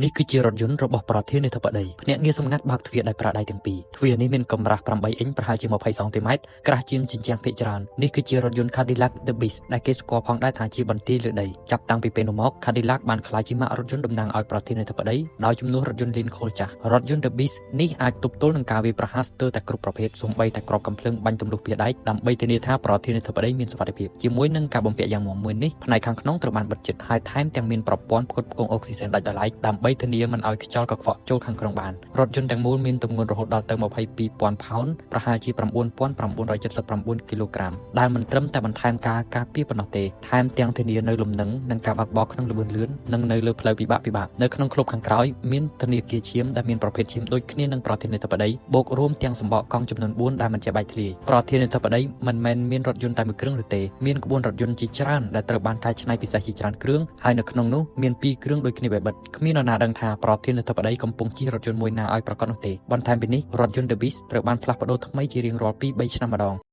នេះគឺជារថយន្តរបស់ប្រធានាធិបតីភ្នាក់ងារសម្ងាត់បើកទ្វារដោយប្រើដៃទាំងពីរទ្វារនេះមានកម្រាស់8អ៊ីញប្រហែលជា20សង់ទីម៉ែត្រក្រាស់ជាងជញ្ជាំងភាគច្រើននេះគឺជារថយន្ត Cadillac The Beast ដែលគេស្គាល់ផងដែរថាជាបន្ទាយលើដីចាប់តាំងពីពេលនោះមក Cadillac បានក្លាយជាម៉ាករថយន្តតំណាងឲ្យប្រធានាធិបតីដោយជំនួសរថយន្ត Lincoln ចាស់រថយន្ត The Beast នេះអាចទប់ទល់នឹងការវាយប្រហារស្ទើរតែគ្រប់ប្រភេទសូម្បីតែគ្រាប់កាំភ្លើងបាញ់ទម្លុះពីដែកដើម្បីធានាថាប្រធានាធិបតីមានសុវត្ថិភាពជាមួយនឹងការបំពាក់យ៉ាងមាំមួយនេះផ្នែកខាងក្នុងត្រូវបានបិទជិតហើយថែមទាំងមានប្រព័ន្ធផ្គត់ផ្គង់អុកស៊ីសែនដាច់ដោយឡែកដើម្បីធានាមិនឲ្យខ្យល់កខ្វក់ចូលខាងក្នុងបានរថយន្តទាំងមូលមានទម្ងន់រហូតដល់ទៅ22,000ផោនប្រហែលជា9,979គីឡូក្រាមដែលមិនត្រឹមតែបន្ថែមការការពារប៉ុណ្ណោះទេថែមទាំងធានានៅលំនឹងនិងការបើកបរក្នុងល្បឿនលឿននិងនៅលើផ្លូវពិបាកៗនៅក្នុងក្លុបខាងក្រោយមានធនាគារឈាមដែលមានប្រភេទឈាមដូចគ្នានឹងប្រធានាធិបតីបូករួមទាំងសម្បកកង់ចំនួន4ដែលមិនជាបែកធ្លាយប្រធានាធិបតីមិនមែនមានរថយន្តតែមួយគ្រឿងនោះទេមានក្បួនរថយន្តជាច្រើនដែលត្រូវបានកែច្នៃពិសេសជាច្រើនគ្រឿងហើយនៅក្នុងនោះមាន2គ្រឿងដូចគ្នាបេះបិទគ្មាននរណាដឹងថាប្រធានាធិបតីកំពុងជិះរថយន្តមួយណាឲ្យប្រាកដនោះទេបន្ថែមពីនេះរថយន្ត The Beast ត្រូវបានផ្លាស់ប្ដូរថ្មីជារៀងរាល់2 3ឆ្នាំម្ដង។